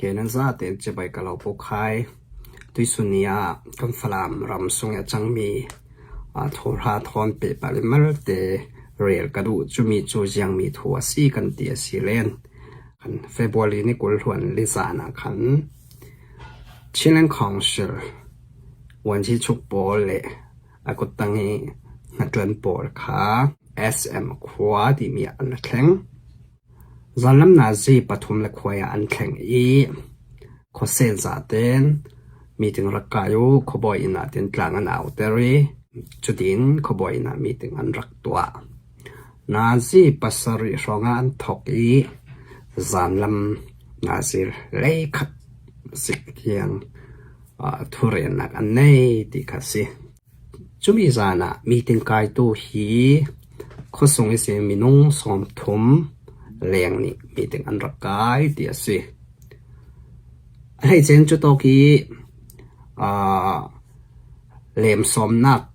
Ke nan zatein cibai ka lo pukhai. Tuisun ni ah kan Falam ram sung i a cangmi thawhra thawn pehpal in malte rel ka duh. Cumi cu ziangmi thu a si kan ti a si len. February ni 20 hluan lizan ah khan Chinland Council vuanci-chuk pawl le a kuttang i hnatṭuan pawl kha SM khua timi ah an ra thleng. Zanlam nazi pathum le khuai ah an thleng i khuasel zaten meeting rak kai u, khuabawi inn ah tin tlang an auter i cutin khuabawi inn ah meeting an rak tuah. Nazi pasarih hrawng ah an thawk i zanlam nazi leikhat zik tiang thurelnak an nei ti kha a si. Cumi zan ah meeting kaitu hi khuasung i si minung 30 leng nih meeting an rak kai ti a si. A hleice in cutawk i lemsawmnak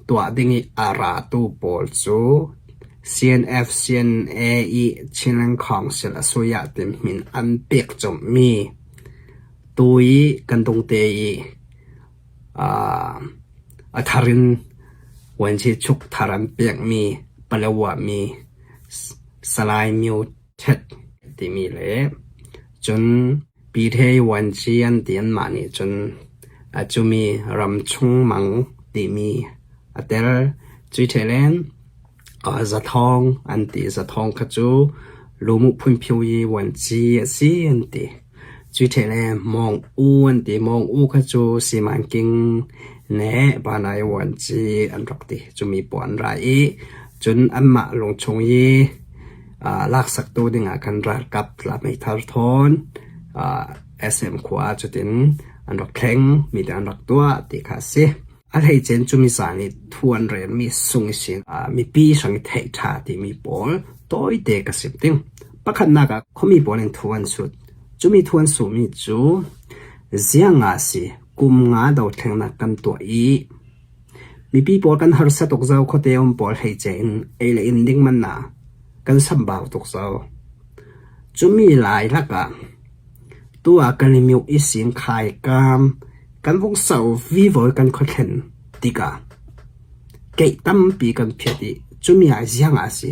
tuah ding i a ratu pawl cu CNF, CNA i Chinland Council a sui ah ti min an pek chommi tu i kan dungte i a thar in vuanci chuk thar an pekmi Palawa mi Salai Myo Htet timi le cun Pyithe vuanci an ti anmah nih cun cumi ramchung mang timi a tel. Cui ṭhelen Zathawng an ti. Zathawng kha cu lumuh phunphio i vuanci a si an ti. Cui ṭheh le Mawng U an ti. Mawng U kha cu Simanking ne Vanai vuanci an rak ti. Cumi pawl an ra i cun anmah lungchung i laksaktu dingah khan ralkap meithal thawn SM khua ah cutin an rak thleng mi te an rak tuah ti kha a si. A hleicen cu miza nih thu an relmi sung i sin mipi hrang i theih ṭha timi pawl tawite ka sim ting. Pakhatnak ah khuami pawl in thu an sut. Cumi thu an suhmi cu ziang nga si kum nga dothlennak kan tuah i mipi pawl kan harsa tuk zau khuate um pawl hleice in ei le inn ding man ah kan sambau tuk zau. Cumi lai lakah tu ah kan i miuk i sing khai kaam Kan vokso vivawi kan khuathlen tikah keih tampi kan phiat i cumi ah ziang ah a si.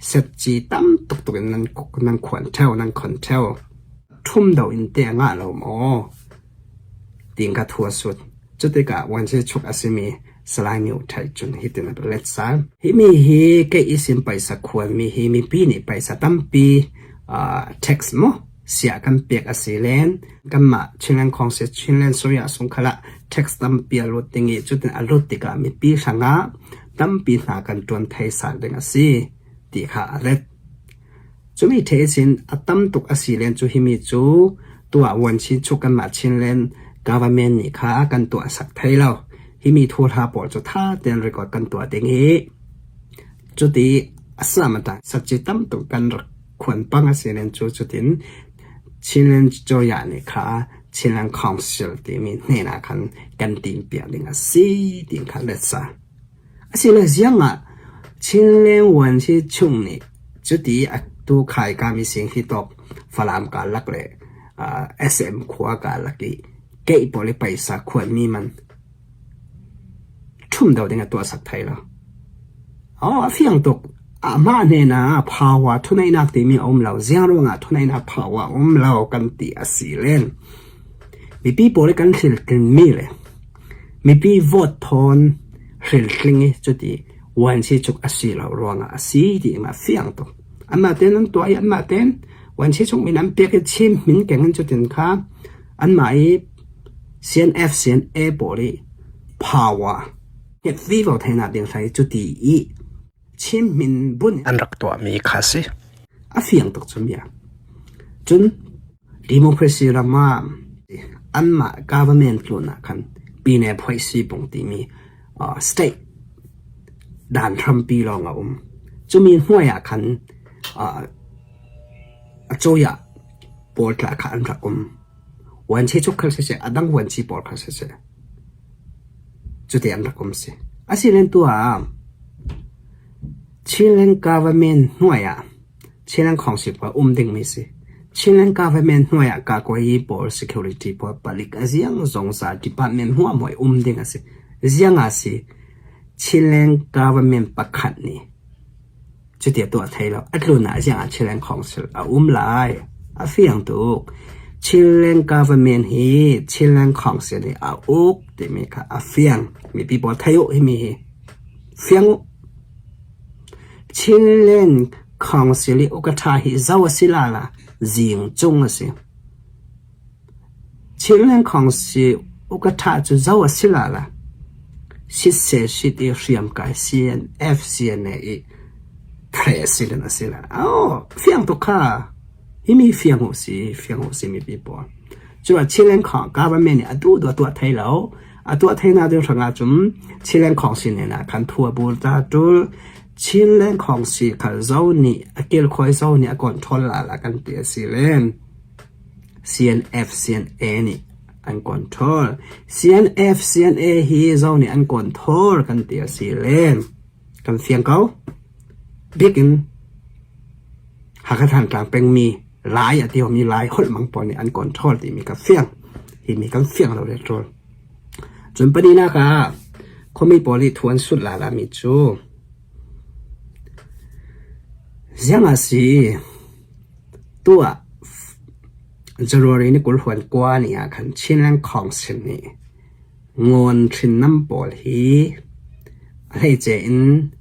Setci tam tuktuk in nan khuan ṭheo, nan khon ṭheo. Ṭhum do in te a ngah lo maw? Tiin ka thu a sut. Cutikah vuanci chuk a simi Salai Myo Ṭhai cun hitin a let sal. Hi mi hi keih i sin paisa khuanmi hi mipi nih paisa tampi tax maw siah kan pek a si len. Kanmah Chinland Council Chinland Soya sung khal ah tax tampi a lut ding i cutin a lut tikah mipi hrangah tampi hna kan ṭuan thei sal ding a si ti kha a let. Cumi thesin a tam tuk a si len cu himi cu tuah vuanci chu kanmah Chinland government nih kha kan tuah sak thei lo. Himi thu hla pawl cu tha tein record kan tuah ding i cuti a samata satci tam tuk kan rak khuan pang a si len cu cutin Chinland Cozah nih kha Chinland Council timi hnen ah khan kan timpiak ding a si tiin kha let sa. Asile ziang ah Chinland Vuanci chung nih cuti a tu khai ka mi sing hi tawk Falam ka lak le SM khua ka lak i keih pawl i paisa khuan mi man Ṭhum deuh ding a tuahsak thai lo. Aw, a fiang tuk. Amah hnen ah power thuneihnak timi a um lo. Ziang ruangah thuneihnak power a um lo kan ti a si len. Mipi pawl i kan hriltlinmi le mipi vote thawn hriltling i cuti uansi cuk a si lo ruangah a si ti a fiang tuk. Anmah tein an tuah i anmah tein uansi chung min an pek i Chin min keng in cutin kha anmah i CNF CNA pawl i power hnget vivo theinak ding hlei cuti i Chin min bunh an rak tuahmi kha si. A fiang tuk cu mia. Cun democracy ram ah anmah government tlun ah khan pine phoihsi pung timi state dan hrampi lawng a um. Cumi hnuai ah khan acoyah pawl tla kha an rak um. Vuanci cu khal siseh, a dang vuanci pawl kha siseh, cuti an rak um si. Asinain tu ah Chinland government hnuai ah Chinland Council pa um dingmi si. Chinland government hnuai ah kakuayi pawl security pawl palik a ziang zongza department huahmuai um ding a si. Ziang ah si Chinland government pakhat nih cuti a tuah thai lo. A tlun ah ziang ah Chinland Council a um lai. A fiang tuk. Chinland government hi Chinland Council nih a uk timi kha a fiang. Mipi pawl thei uh himi hi. Fiang uh. Chinland Council i ukaṭha hi zo a si la la zing cung a si. Chinland Council ukaṭha cu zo a si la la sitseh sit i hriamkai CNF CNA i president a si la. Oh, fiang tuk kha. Himi fiang u si, fiang u si mipi pawl. Cu ah Chinland government nih a duh duh a tuah thai lo. A tuah thai na ding hrangah cun Chinland Council nih na khan thu a bur ta tul. Chinland Council khal zo nih a kilkhawi zo nih a control la la kan ti a si len. CNF CNA nih an control. CNF CNA hi zo nih an control kan ti a si len. Kan fiang ko. Biakinn Hakha Thantlang pengmi Lai a tiomi Lai holh mang pawl nih an control timi ka fiang. Hi mi kan fiang lo le ṭawl. Cun paninak ah khuami pawl nih thu an sut la lami cu ziang ah si tuah January ni 20 huan kua ni ah khan Chinland Council nih Ngawn hrinnam pawl hi a hleice in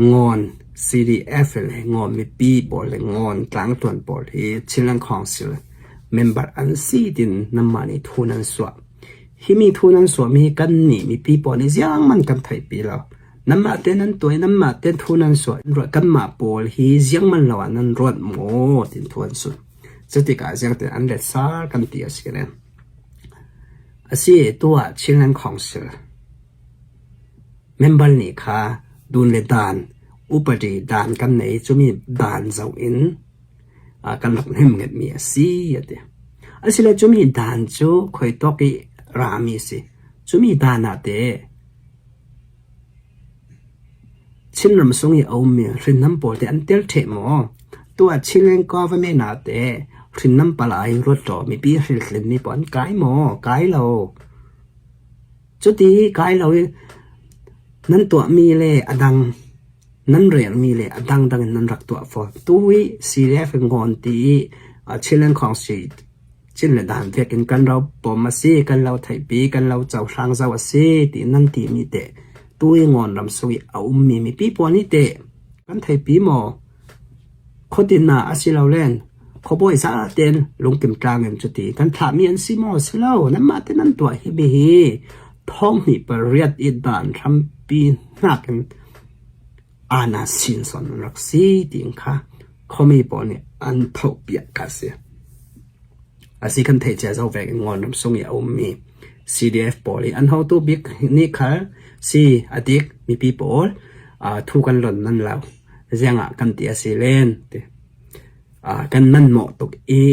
Ngawn CDF le Ngawn mipi pawl le Ngawn tlangtuan pawl hi Chinland Council member an si tiin nanmah nih thu nan suah. Hi mi thu nan suahmi hi kannih mipi pawl nih ziangmanh kan theihpi lo. Nanmah te nan tuah i nanmah te thu nan suah. Kanmah pawl hi ziangmanh lo ah nan ruat maw tiin thu an suah. Cutikah ziangtin an let sar kan ti a si len. A si, tu ah Chinland Council member nih kha dun le dan upadi dan kan nei cumi dan zoh in kan rak hnemngetmi a si a ti. Asile cumi dan cu khoi tawk i rami a si. Cumi dan ah teh Chinram sung i a ummi hrinnam pawl teh an tel ṭheh maw? Tuah Chinland government ah teh hrinnam palai ruatlaw mipi hrilhlinmi pawl an kai maw? Kai lo. Cuti kai lo i nan tuahmi le a dang nan relmi le a dangdang in nan rak tuah fawn. Tu hi CDF ngawn ti i Chinland Council Chin le dan vek in kan ro pom a si, kan lo theihpi, kan lo cohlang zau a si ti nan timi teh tu i ngawn ram sung i a ummi mipi pawl nih teh kan theihpi maw? Khuatin ah a si lo len khuabawi za tein lungkim tlang in cuti kan thlahmi an si maw? Si lo, nanmah te nan tuah hi bihi thong hnih pariat i dan hrampi hnak in ana sin son an rak si tiin kha khuami pawl nih an thohpiak kha a si. A si kan theih cia zo vek in Ngawnram sung i a ummi CDF pawl i an hotu bik nih khal si a dik mipi pawl thu kan lon nan lo ziangah kan ti a si len ti kan man mawh tuk i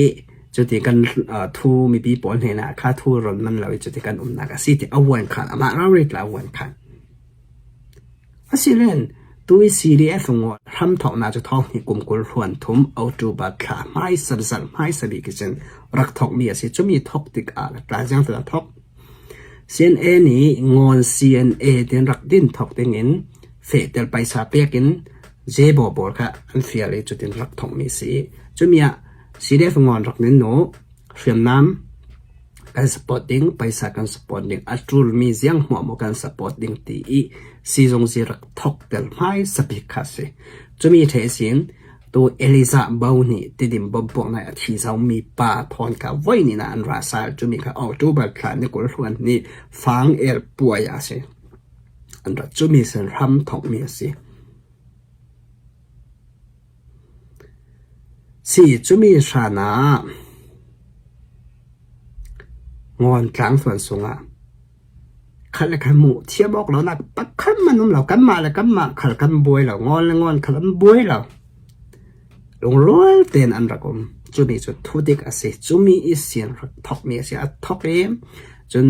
cuti kan thu mipi pawl hnenah kha thu ron man lo i cuti kan umnak a si ti a vuan khan amah rori tla vuan khan. Asilen, tui CDF ngaw hramthawknak cu thawng kum 20 hruan thum October thla hmaisa zarh hmaisa bik cun rak thawkmi a si. Cumi thawk tikah tlaziang cu a thawk. CNA nih ngawn CNA tin rak din thawk dingin fehter paisa pek in Jebo pawl kha an fial i cutin rak thawkmi a si. Cumi ah CDF ngawn rak nin nu hriamnam kan support ding, paisa kan support ding, a ṭulmi ziang hmuah maw kan support ding ti i sizung zi rak thok tel hmaisa bik kha a si. Cumi ṭhe sin tu Elijah Bo nih Tidim bomb nai a thi zomi pa thawn kha voi ni na an ra sal cumi kha October thla ni 20 hluan ni fang er puai a si. An rat cumi sin hram thokmi a si. Si cumi hran ah Ngawn tlangthluan sungah khat le khat hmuh thiam awk lonak pakhat hmanh um lo. Kanmah le kanmah khal kan buai lo. Ngawn le ngawn khal an buai lo. Lungrual tein an rak um. Cumi cu thudik a si. Cumi i sian rak thawkmi a si. A thawk i cun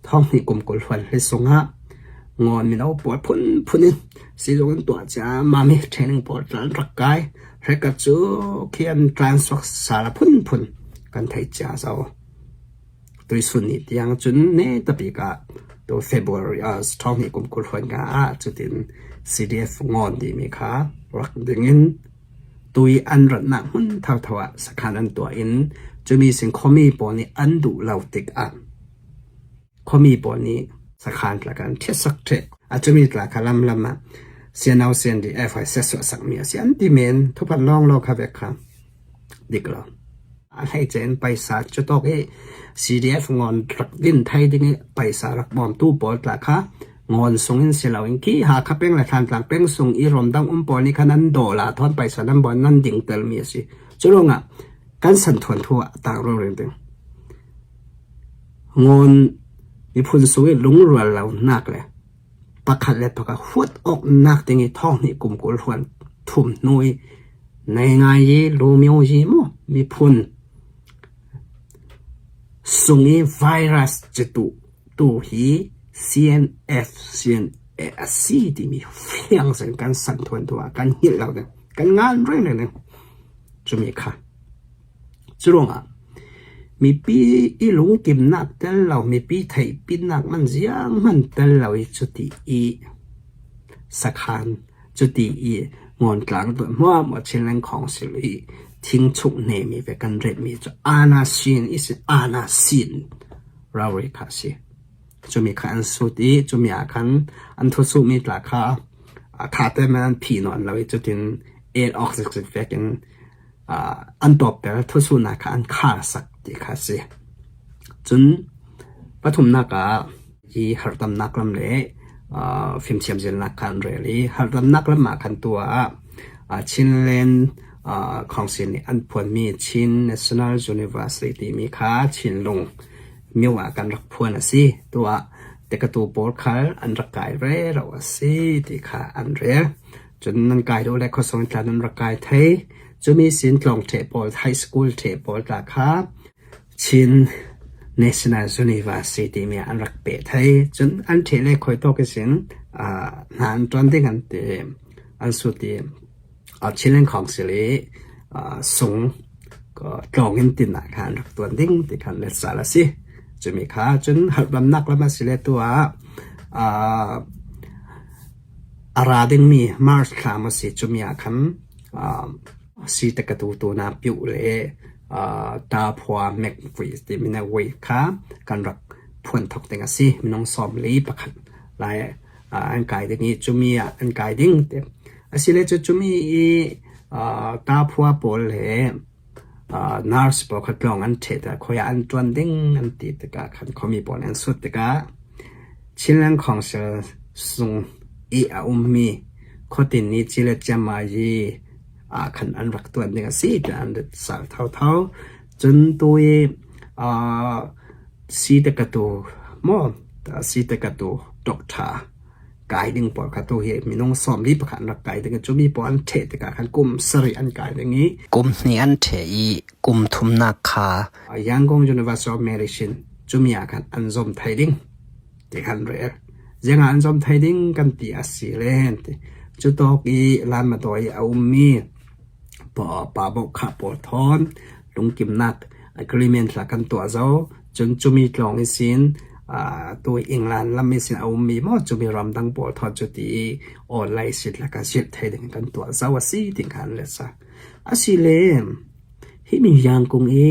thonghnih kum 20 hluan hlei sungah ngawn mino pawl phunphun in sizung an tuah ciammam i training pawl cu an rak kai. Hrekat cu khi an tlan sal a phunphun kan theih cia zau. Tuisun ni tiang cun ne tapik ah tu February ah thonghnih kum 20 huan nga ah cutin CDF ngawn timi kha rak ding in tui an ratnak hmun thotho ah sakhan an tuah in cumi sin khuami pawl nih an duh lo tikah khuami pawl nih sakhan tla kan ṭhiat sak ṭheh. A cumi tla kha lamlam ah CNO CNDF hai set sakmi a si an ti men thupat lawng lo kha vek kha dik lo. A hleice in paisa cu tawk i CDF ngon rak din thai ding i paisa rak bawmtu pawl tla kha ngon sung in si loin khi Hakha peng le Thantlang peng sung i ramdang um pawl nih khan an daw la thawn paisa nan bon nan ding telmi a si. Cu ruangah kan san thuan thu ah tang rung ding. Ngon miphun sung i lungrual lo nak le pakhat le pakhat huat awk nak ding i thong hnih kum 20 hruan thum hnu i nei ngai i lumio yi mu miphun sung i virus citu tu hi CNF CNA a si timi fiang sen kan san thuan tu ah kan hngilh lo ding kan ngan reng reng ding cumi kha Curuangah mipi i lungkimnak tel lo, mipi theihpinak man zianghmanh tel lo i cuti i sakhan, cuti i ngawntlang tuah hmuahhmuah Chinland Council i thingchuk hnemi ve kan retmi cu anasin i si anasin rori kha a si. Cumi kha an sut i cumi ah khan an thusuhmi tla kha a tha tein an phih nawn lo i cutin el awk zikzik vek in an tawpter thusuhnak kha an khar sak ti kha a si. Cun pathumnak ah hi hartamnak lam le fimthiam zirnak kha an rel i hartamnak lam ah khan tu ah Chinland Council nih an phuanmi Chin National University timi kha Chinlung myo ah kan rak phuan a si. Tu ah tekatu pawl khal an rak kai rero a si ti kha an rel. Cun nan kai duh le khuasung tla nan rak kai thei. Cumi sin tlawng ṭheh pawl, high school ṭheh pawl tla kha Chin National University timi ah an rak peh thei. Cun an ṭheh le khoi tawk in hna an ṭuan ding an ti. An sut i Chinland Council i sung tlawng in tin ah khan rak ṭuan ding ti khan let sal a si. Cumi kha cun harhbamnak lam a si le tu ah A ra dingmi March thla maw si cumi ah khan sii-takatu na piuh le taphua mekvui timi na vui kha kan rak phuan thok ding a si. Minung 41 lai an kai ding i cumi ah an kai ding ti. Asile cu cumi i taphua pawl le nurse pawl kha tlawng an ṭheh tikah khoi ah an ṭuan ding an ti tikah khan khuami pawl nih an sut tikah Chinland Council sung i a ummi khuatin nih Cile Ciammayi ah khan an rak ṭuan ding a si tiah an rat sal thotho. Cun tu i sii-takatu maw sii-takatu doctor kai ding pawl kha tu hi minung 41 an rak kai ding i cumi pawl an ṭheh tikah khan kum sarih an kai ding i kum hnih an ṭheh i kum thumnak kha Yangon University of Medicine cumi ah khan an zom thai ding ti khan rel. Ziangah an zom thai ding kan ti a si len ti. Cu tawk i Lanmadaw i a ummi pa bokha pawl thawn lungkimnak agreement la kan tuah zo. Cun cumi tlawng i sin tu England lam i sin a ummi maw cumi ramdang pawl thawn cu ti i online sit la kan silh thai ding kan tuah zo a si ti khan le sa. Asile hi mi yangkung i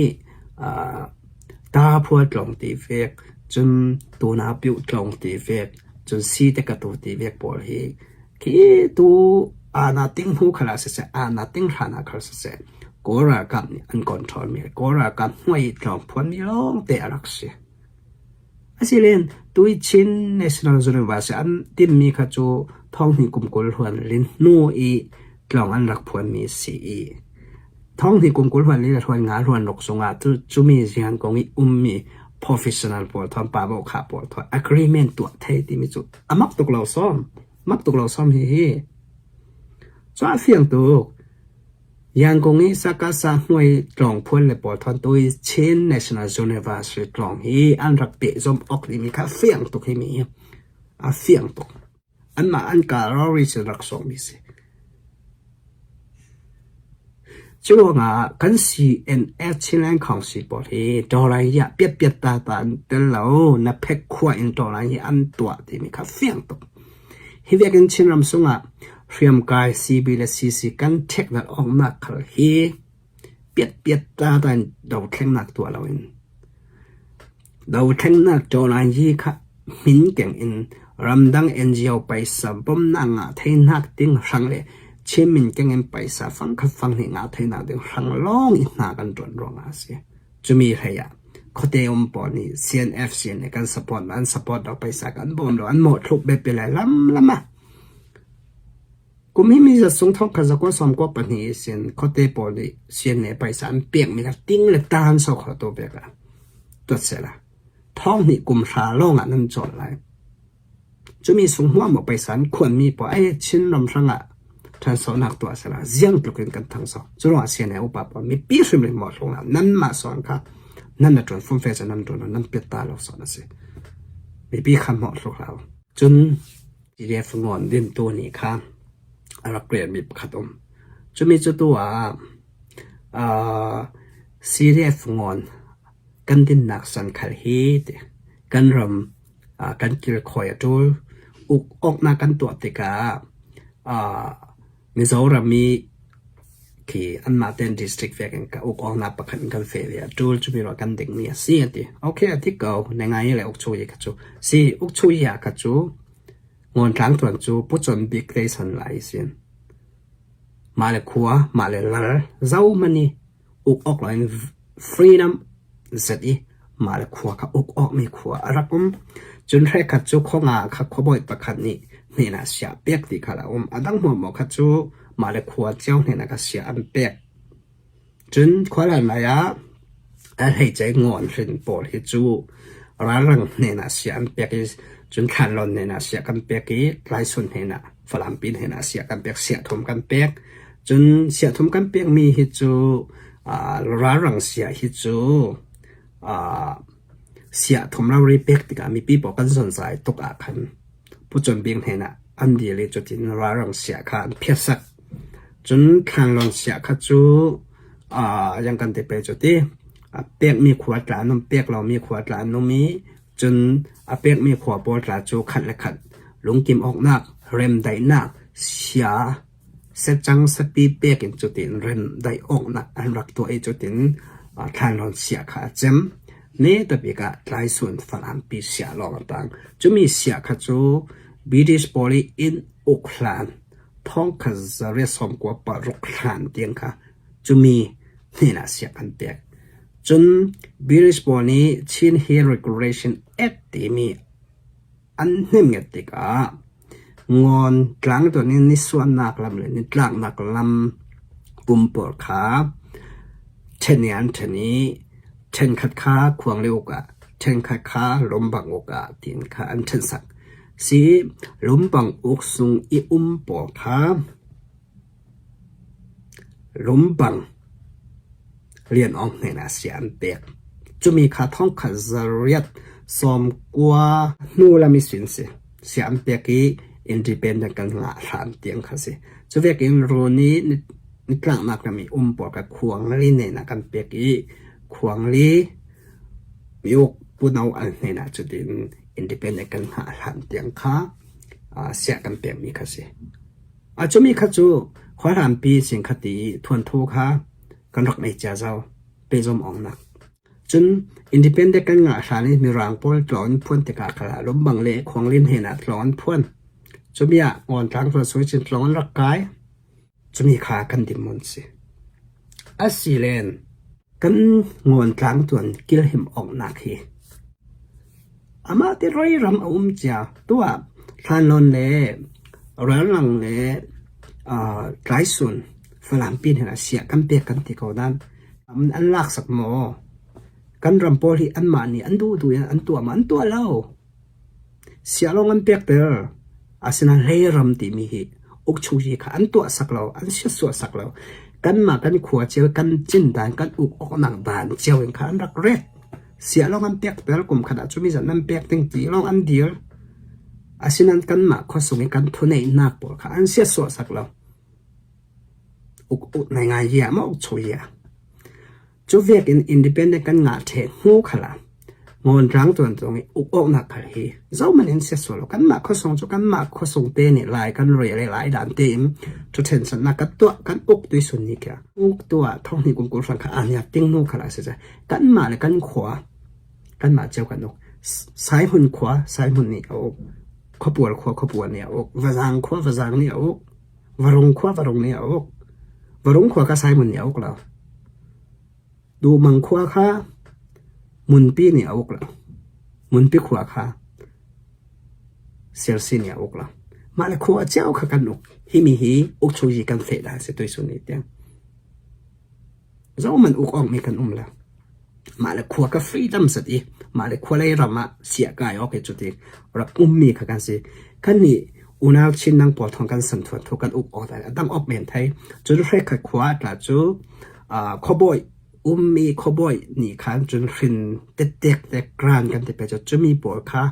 ta phua tlawng ti vek cun tuna piuh tlawng ti vek cun si te ka tu ti vek pawl hi Khi tu ana ting hnu khal ah siseh, ana ting hlan ah khal siseh, Kawl ralkap nih an control mi Kawl ralkap hnuai tlawng phuan mi lawngte a rak si. Asilen tui Chin National University an timmi kha cu thonghnih kum 20 huan lin hnu i tlawng an rak phuan mi si i thonghnih kum 20 huan li le huan nga huan ruk zongah cu cumi zian kong i ummi professional pawl thon pa bo kha pawl thon agreement tuah thei timi cu a mak tuk lo sawm. Mak tuk lo sawm hihi. Cu a fiang tuk. Yangon i Sakasa hnuai tlawng phuan le pawl thawn tu i Chin National University tlawng hi an rak pehzawm awk timi kha fiang tuk hi mi hi. A fiang tuk. Anmah an ka rori cun rak sawmmi si. Cu ruangah kan CNF Chinland Council pawl hi tawlai hi ah piatpiat tata an tel lo, na phek khua in tawlai hi an tuah timi kha fiang tuk. Hi vekin Chinram sungah hriamkai CB le CC kan ṭheknak awknak khal hi piatpiat tata in dothlennak tuah loin dothlennak tawlai hi kha hmin keng in ramdang NGO paisa bawmhnak ngah theinak ding hrang le Chin min keng in paisa fangkhat fanghnih ngah theinak ding hrang lawng i hna kan ṭuan ruangah a si. Cumi hlei ah khuate um pawl nih CNFC nih kan support an support lo paisa kan bawm lo an mawhthluk biapi lai lamlam ah. Kum hi mi zat sung thong khat zakua sawm kua pahnih sin khuate pawl nih CNA paisa an pekmi kha ting le taan so kho to pek ah tuat sehla. Thawng nih kum hra lawngah nan cawl lai. Cumi sung hmuahmaw paisa an khuanmi poah ei Chinram hrangah ṭhansonak tuah sehla ziang tluk in kan thangso. Cu ruangah CNA upa pawl mipi hrimhrim mawhhlung ah nanmah sawn kha nan na ṭuan fumfe cu nan ṭuan nan piat ta lo sawn a si. Mipi kha mawhhluk hlah u. Cun PDF ngawn dintu nih kha a rak relmi pakhat um. Cumi cu tu ah CDF ngawn kan dinnak sankhal hi ti kan ram kan kilkhawi a ṭul. Uk awknak kan tuah tikah Mizoram i khi anmah tein district vek in uk awknak pakhat in kan feh ve a ṭul. Cumi ruah kan dingmi a si a ti. Okay a ti ko. Na ngai le ukchu i kha cu. Si ukchu i ah kha cu Ngawntlang tuan cu Pu Con Bik tleisan lai sin. Mah le khua, mah le lal, zohmanh i uk awk loin freedom zet i mah le khua kha uk awkmi khua a rak um. Cun hrekhat cu khuanga kha khuabawi pakhat nih hnenah sia pek ti kha a um. A dang hmuahhmuah kha cu mah le khua cio hnenah kha sia an pek. Cun khualai lei ah a hleice ngawn hrin pawl hi cu ralrang hnenah sia an pek i cun thlanlawn hnenah sia kan pek i tlaisun hnenah Falampi hnenah sia kan pek, sia thum kan pek. Cun sia thum kan pekmi hi cu ralrang sia hi cu sia thum rori pek tikah mipi pawl kan zonzai tuk ah khan Pu Con Bik hnenah an dil i cutin ralrang sia kha an phiatsak. Cun thlanglawng sia kha cu yang kan ti pe cu ti a pekmi khua tla an um, pek lomi khua tla an um i cun a pekmi khua pawl tla cu khat le khat lungkim awknak, remdaihnak, sia secang sapi pek in cutin remdaih awknak an rak tuah i cutin thlanrawn sia kha a cem. Ne tabik ah Tlaisun Falampi sia lawng a tang. Cumi sia kha cu British pawl i inn uk hlan thongkhat zariat 96 hlan tiang kha cumi hnenah sia an pek. Cun British pawl nih Chin Hill Regulation Act timi an hnemnget tikah Ngawn tlangtuan in nisuahnak lam le nitlaknak lam um pawl kha ṭhen i an ṭhen i ṭhenkhat kha khuang le uk ah, ṭhenkhat kha lumbang uk ah tiin kha an ṭhensak. Si lumbang uk sung i um pawl kha lumbang rian awng hnenah sia an pek. Cumi kha thongkhat zariat sawmkua hnu lam i sin si. Sia an pek i independent kan ngah hlan tiang kha si. Cu vekin rawn i nitlaknak ram i um pawl kha khuangli hnenah kan pek i khuangli miuk puno al hnenah cutin independent kan ngah hlan tiang kha sia kan pekmi kha si. A cumi kha cu khuahrampi sin kha ti i thuanthu kha kan rak nei cia zau pehzawm awknak. Cun independent kan ngah hlan i Mirang pawl tlawng in phuan tikah kha lumbang le khuanglin hen ah tlawng an phuan. Cumi ah Ngawntlang Tuansui cun tlawng an rak kai. Cumi kha kan dinhmun si. Asilen kan Ngawntlang tuan kilhim awknak hi amah te ram a um cia. Tuah Thlanlawn le Rallang le Tlaisun Falam pin hin a sia kan pek kan ti ko nain an laksak maw? Kan ram pawl hi anmah nih an duh duh in an tuah ma? An tuah lo. Sia lawng an pekter. Asinain hleiram timi hi ukchung hi kha an tuahsak lo, an siasuahsak lo. Kanmah kan khua cio, kan cindan, kan uk awknak dan cio in kha an rak ret. Sia lawng an pekter, kum khat ah cumi zat nan pek ding ti lawng an dir. Asinain kanmah khuasung i kan thuneihnak pawl kha an siasuahsak lo. Uk uk nai ngai yi ah maw uk cho yi ah. Cu vek in independent kan ngah ṭheh hnu khal ah ngawnrang tuan zong i uk awknak khal hi zohmanh in siasual lo. Kanmah khuasung cu kanmah khuasung te nih lai kan rel i lai dan tein ṭhuthen sannak kan tuah kan uk tuisun ni khi uk tuah thonghnih kum 20 hran kha aa ting hnu khal ah si cang. Kanmah le kan khua kanmah cio kan uk. Saihmun khua Saihmun nih a uk. Khuapual khua Khuapual nih a uk. Vazang khua Vazang nih a uk. Varung khua Varung nih a uk. Varung khua kha Saimun nih a uk lo. Duhmang khua kha Munpi nih a uk lo. Munpi khua kha Siarsi nih a uk lo. Mah le khua cio kha kan uk. Himi hi ukchuyi kan feh dah si tuisun ni tiang. Zohmanh uk awk mi kan um lo. Mah le khua ka freedom sat i mah le khua lei ram ah siah kai awk hi cuti rak ummi kha kan si. Kan nih unau Chin nang pawl thawng kan san thuan thu kan uk awk a dang awk men thei. Cun hrekhat khua tla cu khuabawi ummi khuabawi nih khan cun hrin tettek te gran kan ti pe cu cumi pawl kha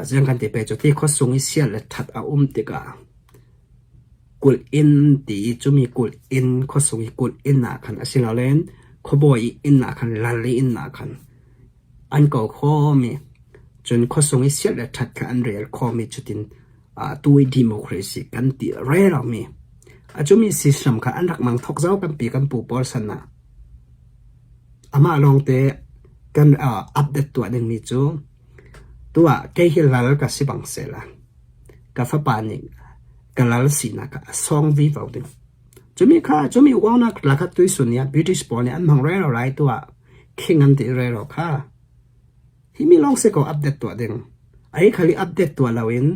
ziang kan ti pe cu ti khuasung i sial le that a um tikah Kulh inn ti i cumi kulh inn khuasung i kulh inn ah khan asiloin khuabawi i inn ah khan lal i inn ah khan an ko khawm i cun khuasung i siat le ṭhat kha an rel khawm i cutin tu i democracy kan ti relomi a cumi system kha an rak mang thok zau kan pi kan pu pawl san ah amah lawngte kan update tuah dingmi cu tu ah kei hi lal ka si bang sehla Ka fapa nih ka lal sinak ah a sawng vivo ding. Cumi kha cumi uangnak lakah tuisun ni ah British pawl nih an hmang rero lai tuah king an ti rero kha. Hi mi lawng si ko update tuah ding. Ai khali update tuah loin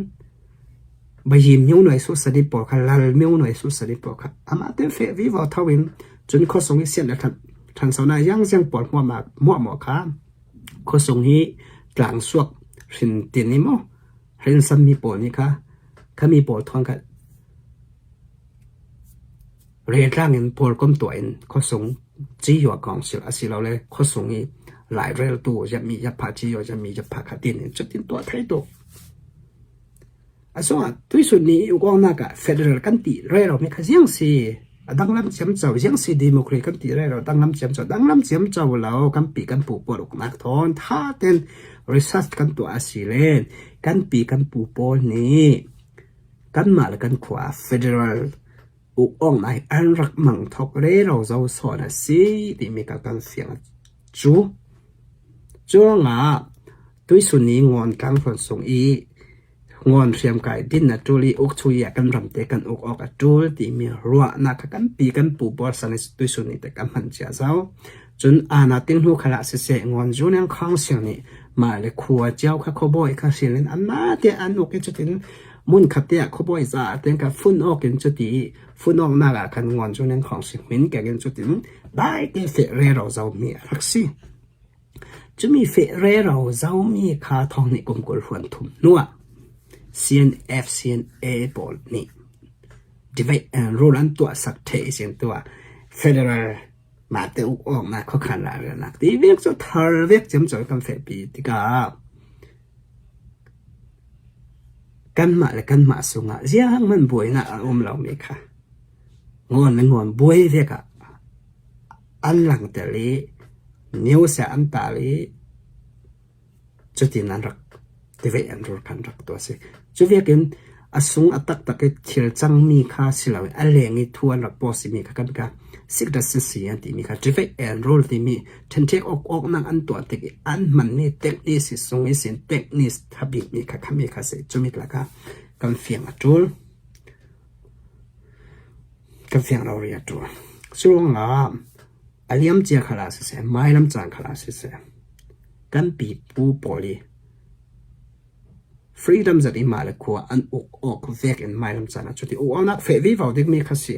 Bayim myo noi su sadi pawl kha lal myo noi su sadi pawl kha amah te fe vivo tho in cun khuasung i sian le than so na yang ziang pawl hmuah muah kha khuasung hi tlang suak hrin tin i maw Hrinsammi pawl nih kha khami pawl thawng kha reltlang in pawlkom tuah in khuasung ciyua council asilole khuasung i laireltu yami yapha ciyua yami yapha kha tin in cutin tuah thai tuk. Asungah tuisun ni ukawngnak ah federal kan ti rero mi kha ziang si a danglam ciam co ziang si democracy kan ti rero danglam ciam co danglam ciam co lo kan pi kan pu pawl uknak thawn tha ten research kan tuah a si len kan pi kan pu pawl nih kanmah le kan khua federal uk ong nai an rak mang thok rero zo sawn a si timi ka kan fiang cu cuangah tuisun ni ngon tlang hrawn sung i Ngawn hriamkai din a ṭul i ukchu i ah kan ram te kan uk awk a ṭul timi ruahnak kha kan pi kan pu pawl san i tuisun ni te kan hman cia zau. Cun ana ting hnu khal ah siseh ngawn Union Council nih mah le khua cio kha khuabawi kha hril in anmah te an uk i cutin mun khat te ah khuabawi za ten kha fun awk in cuti fun awk nak ah khan ngawn Union Council min keng in cutin dai te fe rero zo mi a rak si. Cumi feh rero zomi kha thonghnih kum 20 hruan thum hnuah CNF CNA pawl nih debate rule an tuahsak ṭheh i sin tuah federal mahte uk awknak khuakhan ralrennak ti vek cu thar vek ciamco kan fehpi tikah kanmah le kanmah sungah zianghmanh buainak a um lomi kha ngawn le ngawn buai vek ah an langhter i news ah an tar i cutin an rak tivei an rul kha an rak tuah a si. Cu vekin a sung a taktak i thil cangmi kha si loin a leng i thu an rak post mi kha kan ka sikdat sisi an timi kha tivei an rul timi ṭhenṭhek awk awknak an tuah tik i an hmanmi techniques i sung i sin techniques tha bikmi kha khami kha si cumi tla kha kan fiang a ṭul. Kan fiang lo rih a ṭul. Curuangah a liamcia khal ah siseh, hmailam caan khal ah siseh, kan pipu pawl i freedom zat i mah le khua an uk awk vek in hmailam caan ah cuti uk awknak feh vivo dingmi kha si.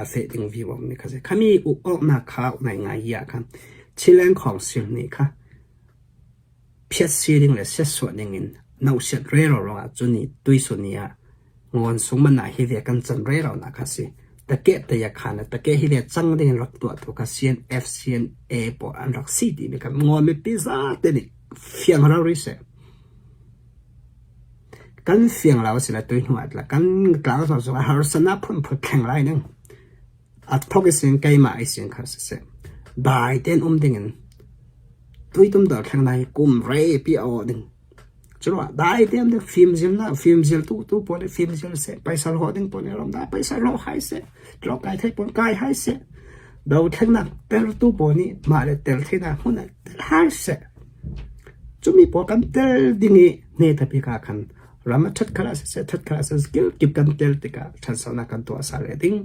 A feh ding vivo mi kha si. Khami uk awknak kha ngaingai hi ah khan Chilean Council nih kha phiat sining le siatsuah ning in nohsiat rero ruangah cun i tuisun ni ah ngawn sung man ah hi ve kan can rero nak kha si. Takeh te khan le takeh hi ve cang ding in rak tuah tu kha CNF CNA pawl an rak si ti mi kha ngawn mipi zate nih fiang rau ri seh. Kan fiang lo si le tui hnu ah tla kan tlang sawsawh a harsanak phunphun thleng lai ning. A thok i sin keimah i sin kha siseh dai tein um dingin tuitum dor thleng lai kum rei pi a awh ding. Curuah dai tein ding fimzil na fimzil tu tu pawl nih fimzil seh paisa hlawh ding pawl nih ram dah paisa hlawh hai seh tlawk kai thei pawl kai hai seh dothlennak tertu pawl nih mah le tel theinak hmun ah tel hai seh. Cumi pawl kan tel ding i hne tapi ka khan ram a ṭhat kha siseh ṭhat kha siseh kip kan tel tikah ṭhansonak kan tuah sal le ding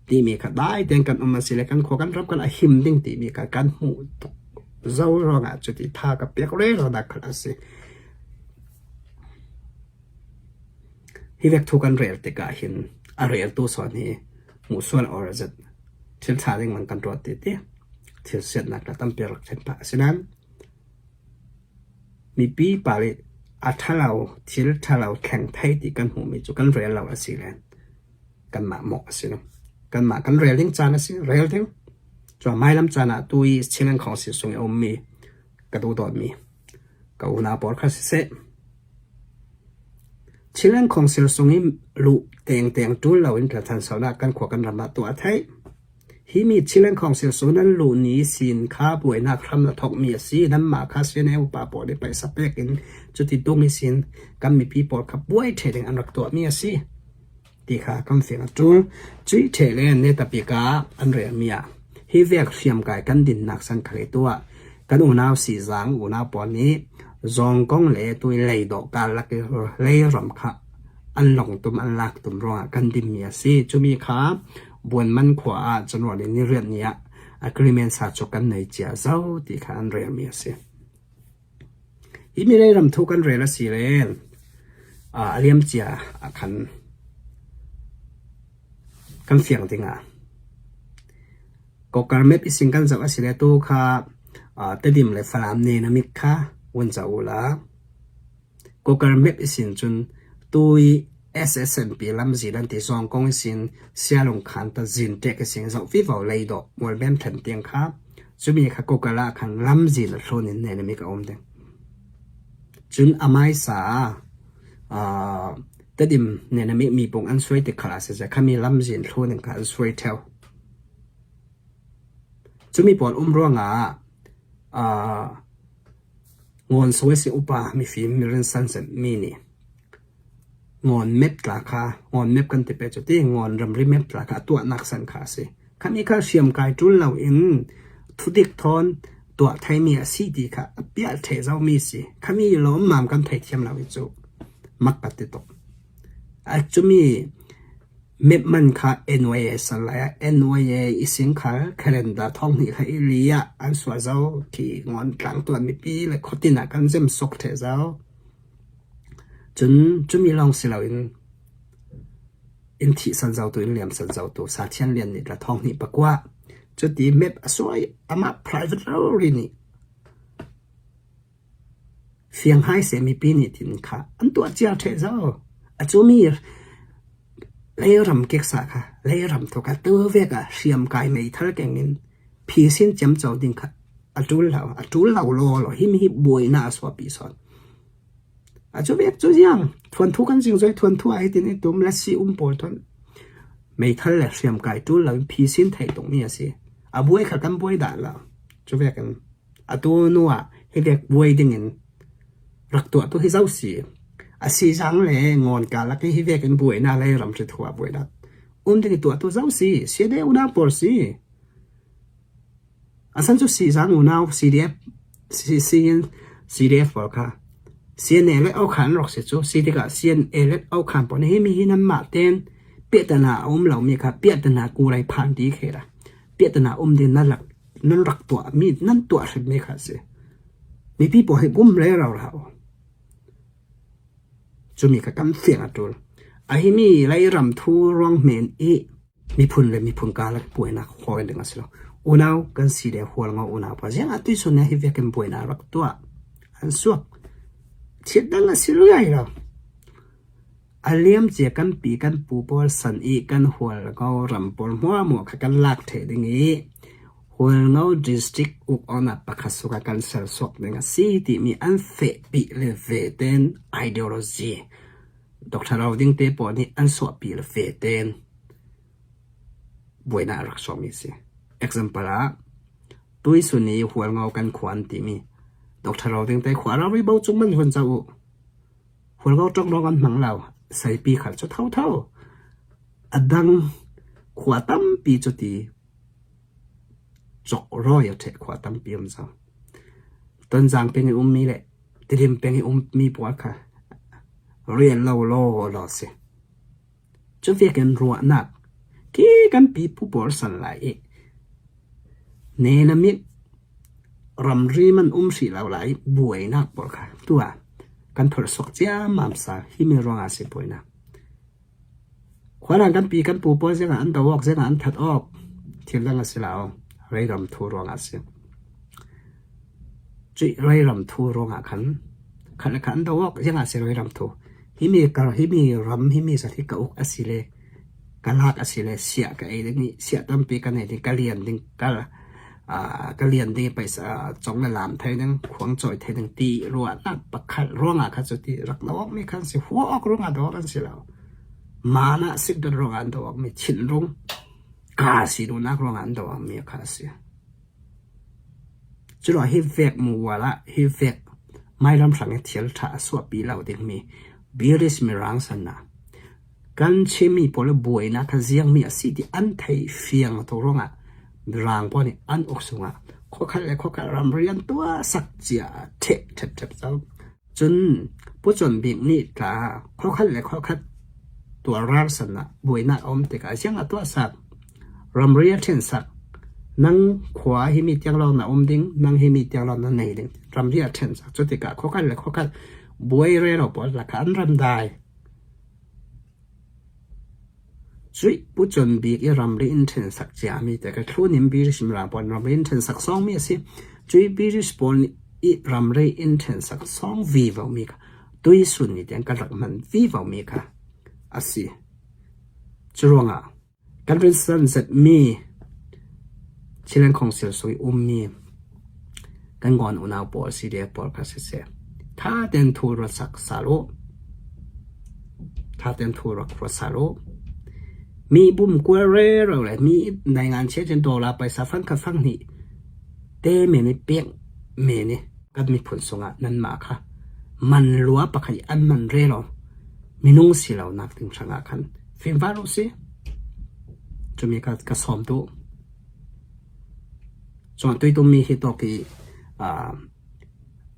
timi kha dai tein kan um a si le kan khua kan ram kan a him ding timi kha kan hmuh tuk zo ruangah cuti tha ka pek rero nak kha a si. Hi vek thu kan rel tikah hin a reltu sawn hi hmuh sual or zet thil ṭha ding man kan ruat ti ti thil siatnak la tampi rak thlen phah a si nain Mipi pa nih a ṭhalo thil ṭhalo thleng thei ti kan hmuhmi cu kan rel lo a si len. Kanmah mawh a si lo. Kanmah kan rel ding caan a si, rel ding. Cun hmailam caan ah tu i Chinland Council sung i a ummi ka duhdawtmi ka unau pawl kha siseh, Chinland Council sung i luh tengteng ṭul loin ṭhansonak kan khua kan ram ah tuah a theih. Hi mi Chinland Council cu nan luh ni sin kha buainak hram a thawkmi a si. Nanmah kha CNA upa pawl nih paisa pek in cuti tung i sin kan mipi pawl kha buai ṭhe ding an rak tuahmi a si ti kha kan fiang a ṭul. Cui ṭhe le netapik ah an relmi ah hi vek hriamkai kan dinnak san kha le tuah kan unau sizaang unau pawl nih zawng kong le tui leidawh karlak i leiram kha an longtum an laktum ruangah kan dinmi a si. Cumi kha Buanman khua ah January ni riat ni ah agreement sa cu kan nei cia zau ti kha an relmi a si. Hi milei ram thu kan rel a si len a liam cia ah khan kan fiang dingah Kokar map ising kan zoh a si le tu kha Tedim le Falam ne na mit kha vun zoh u la. Kokar map isin cun tui SSNP lamzin an ti zawng kong isin sialung khan ta zin ṭek isin zoh vivo lei dawh mualmem ṭhen tiang kha cumi kha Kokar ah khan lamzin a hlawn in nen mi ka um ding. Cun amaisa ah Tedim nen mi mi pung an suai tik khala siseh khami lamzin thlun in kha an suai ṭheo. Cumi pawl um ruangah Ngawn sawisi upa mifim mirinsan mi nih ngawn mep tla kha ngawn mep kan ti pe cu ti ngawn ramri mep tla kha a tuahnak san kha a si. Khami kha hriamkai ṭul loin thudik thawn tuah thaimi a si ti kha a piah ṭheh zomi si. Khami lawmmam kan theithiam lo hi cu mak ka ti tuk. A cumi Map man kha NYA sal lai ah NYA i singkhal calendar thonghnih kha i li ah an suah zau khi ngon tlang tuan mipi le khuatin ah kan zem sok the zau. Cun cumi lawng si loin in thih san zau tu in liam san zau tu sa thian lian nih la thonghnih pakua cuti map a suai amah private rori nih Fianghai seh mipi nih tin kha an tuah cia ṭheh zau. A cumi leiram keksa kha leiram tu kha tu vek ah hriamkai meithal keng in phisin ciamco ding kha a ṭul lo. A ṭul lo law law hi mi hi buainak a chuahpi sawn. A cu vek cu ziang thuanthu kan zing zoi thuanthu ah hitin i tum lasi um pawl thon meithal le hriamkai ṭul lo in phisin theih tukmi a si. A buai kha kan buai dah lo. Cu vek in Atu hnu ah hi vek buai dingin rak tuahtu hi zo si. A sizang le ngawn karlak i hi vek in buainak le ramri thu ah buainak um ding i tuahtu zo si. CNA unau pawl si. Asan cu sizang unau CDF CN CDF pawl kha CNA le Okhan rak si cu si tikah CNA le Okhan pawl nih hi mi hi nanmah ten piahtana a um lomi kha piahtana kulai phan ti khe la piahtana um ding na lak nan rak tuahmi nan tuah hrimmi kha a si. Mipi pawl hi pum le rau hlah u. Cumi kha kan fiang a ṭul. A hi mi leiram thu ruang men i miphun le miphun karlak buainak hawi ding a si lo. Unau kan si le hual ngo unau pa ziang ah tuisun hi vekin buainak rak tuah an suak. Thil dang a si luai lo. A liamcia kan pi kan pu pawl san i kan hualngo ram pawl hmuahhmuah kha kan lak ṭheh ding i. Hualngo District uk awknak pakhat sungah kan sersuak ding a si timi an fehpi le ve tein ideology Dr. Ro Ding te pawl nih an suahpi le ve tein buainak a rak chuakmi a si. Example ah tuisun i Hualngo kan khua an timi Dr. Ro Ding te khua ramri bo cung man hun zoh u. Hualngo ṭonglawng an hmang lo. Saipi khal cu thotho. A dang khua tampi cu ti cawk rawi a ṭheh khua tampi um cang. Tonzang peng i ummi le Tidim peng i ummi pawl kha rian lo law law si. Cu vekin ruahnak khi kan pipu pawl sal lai i nenamit ramri man um hrih lo lai i buainak pawl kha tu ah kan phorhsuak ciammam sa hi mi ruangah a si buainak. Khualang kan pi kan pu pawl zingah an do awk zingah an that awk thil dang a si lo. Reiram thu ruangah a si. Cuih reiram thu ruangah khan khat le khat an do awk zingah a si reiram thu. Hi mi kar hi mi ram hi mi zat hi ka uk a si le ka lak a si le sia ka ei ding i sia tampi ka nei ding ka lian ding ka ka lian ding i paisa cong le lam thei ding khuang cawi thei ding ti ruahnak pakhat ruangah kha cu ti rak do awk mi khan si hua awk ruangah do awk an si lo. Manah sikdat ruangah an do awk mi thinlung kaa si duhnak ruangah an do awk mi kha a si. Curuangah hi vek mual ah hi vek mailam hrang i thil ṭha a suahpi lo dingmi British Mirang san ah Kan Chinmi pawl buainak kha ziangmi a si ti an theih fiang tuk ruangah Mirang pawl nih an uk sungah khuakhat le khuakhat ramri an tuah sak cia ṭheh ṭhepṭhep cang. Cun Pu Con Bik nih tla khuakhat le khuakhat tualral san ah buainak a um tikah ziang a tuah sak? Ramri a ṭhen sak. Nang khua hi mi tiang lawng na um ding, nang hi mi tiang lawng na nei ding. Ramri a ṭhen sak. Cu tikah khuakhat le khuakhat buai rero pawl lakah an ram dai. Cuih Pu Con Bik i ramri in ṭhensak ciami te kha thlun in British Mirang pawl ramri in ṭhensak sawngmi a si. Cuih British pawl nih i ramri in ṭhensak sawng vivomi kha tuisun ni tiang kan rak hman vivomi kha a si. Curuangah Kan rinsanzetmi Chinland Council sung i ummi kan ngawn unau pawl CDF pawl kha siseh tha tein thu ruat sak sal u. Tha tein thu rak ruat sal u. Mi bum kual rero le mi nai ngan chia cun dollar paisa fang khat fang hnih te men i pek men i kan miphun sungah nanmah kha man lua pakhat i an man relo minung si lo nak ding hrangah khan Fimvar u si. Cumi ka ka sawm tu. Chuan tuitum mi hi tawk i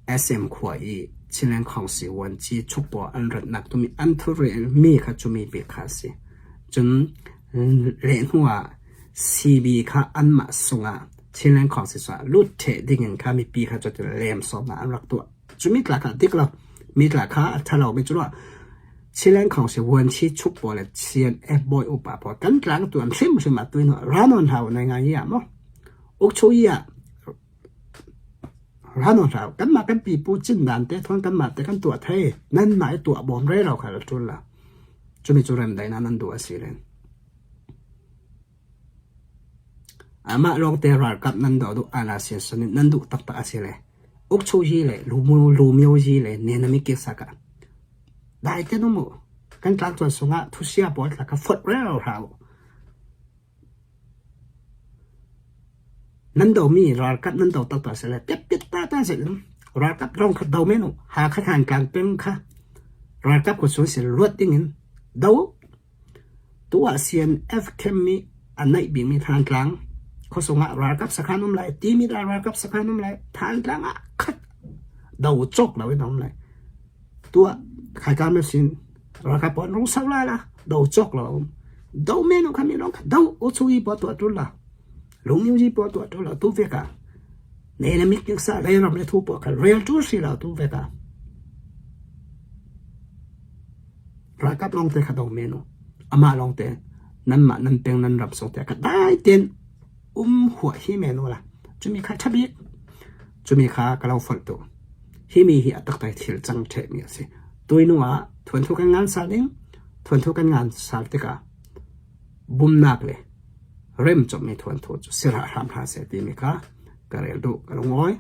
SM khua i Chinland Council vuanci chukpaw an ratnak tumi an thurel mi kha cumi bik kha a si. Cun leh hnu ah CB kha anmah sungah Chinland Council sungah lut ṭheh dingin kha mipi kha cutin lem sawmnak an rak tuah. Cu mitla kha dik lo. Mitla kha a ṭhalo mi cu ruah Chinland Council vuanci chuk pawl le CNF bawi upa pawl kan tlang tuan hrimhrim ah tuin ranon hau nai ngai hi ah maw ukchu hi ah ranon hau kanmah kan pipu cin dan te thon kanmah te kan tuah thei nan mah i tuah bawm re lo kha la ṭul la cumi cu remdaih na nan duh a si len amah lawng te ralkap nan doh duh ala sian sun nan duh taktak a si le Ukchu hi le Lumio hi le Nenami kisa ka dai te no mu kan tlangcuan sungah thusia pawl tla kha fot rero hlah u. Nan do mi ralkap nan do taktak se le piat piat ta ta se ralkap rong kha do men u ha kha than kan peng kha ralkap ko sung se luat ding in do Tu ah CNF camp nih a naih bikmi Thantlang khuasung ah ralkap sakhan um lai, Timit ah ralkap sakhan um lai, Thantlang ah khat do cawk lo in a um lai. Tu ah Khaikam le sin ralkap pawl an rung sau lai la, do cawk lo a um. Do men kha mi lawng kha do u chu i pawl tuah ṭul la. Lungmyu pawl tuah ṭul la tu vek ah ne na mit sa rel ram le thu pawl kha rel ṭul si lo tu vek ah. Ralkap lawngte kha do men u. Amah lawngte nanmah nan peng nan ram sung te kha dai tein um huah hi men u la. Cumi kha ṭha bik. Cumi kha ka lo fonh tu. Hi mi hi a taktak thil cang ṭhehmi a si. Tuinu ah thuanthu kan ngan sal ding. Thuanthu kan ngan sal tikah bumnak le Remcawmmi thuanthu cu si hlah hram hlah seh timi kha ka rel duh, ka lungawi.